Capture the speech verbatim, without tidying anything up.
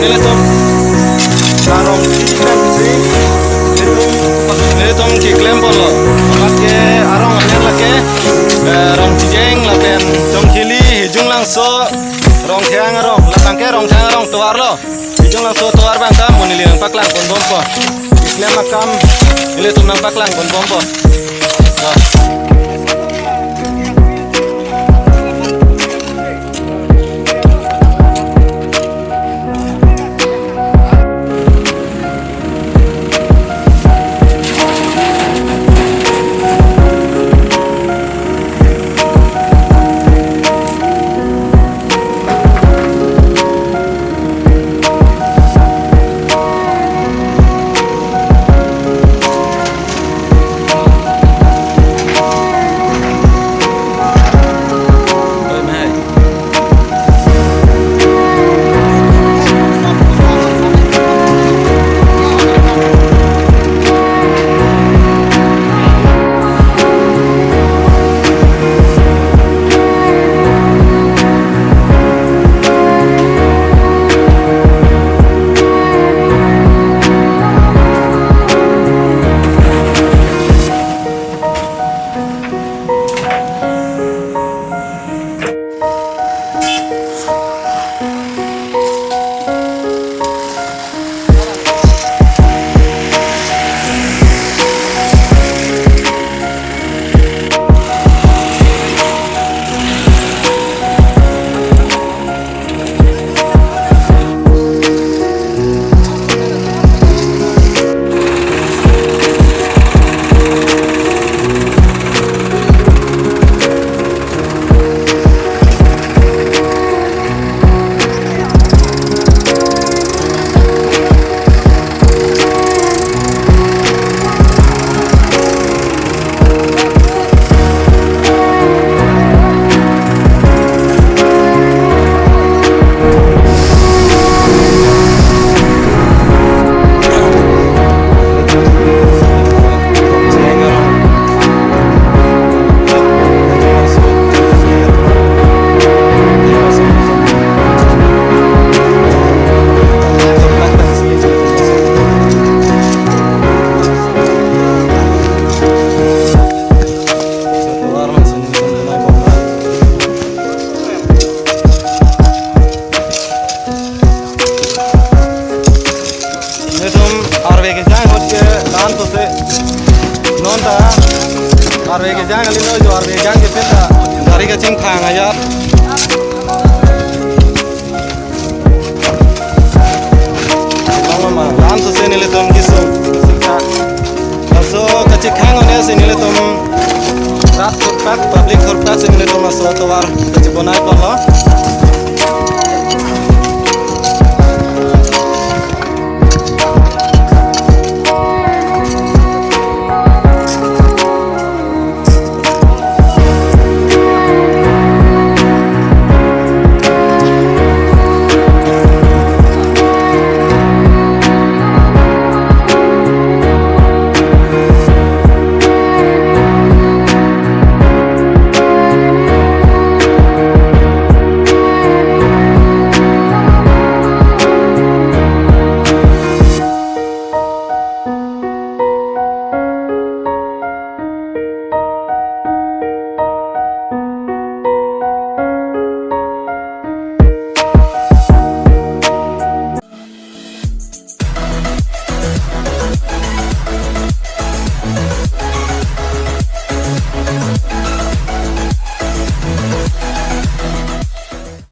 Nelitum arong si kan si, nelitum, nelitum keklem ponlo. Lake arong anir lake, eh, Rongchijeng lapen Chongkhili, Hijunglangso, Rongtheng arong, la tangke Rongtheng arong tovarlo. Hijunglangso tovar abang ta mo neli nangpaklang ponbompo. Keklem akam nelitum nangpaklang ponbompo. Nelitum arve kejang ahut ke la-an sose non ta arve kejang kali, non jo arve kejang ke penta gari kachingthang ajat. Long mama, la-an sose nelitum kesung, kesung ta. Laso kachekhang one si nelitum rat thurpak, public thurpak si nelitum laso tovar kachebonai ponlo.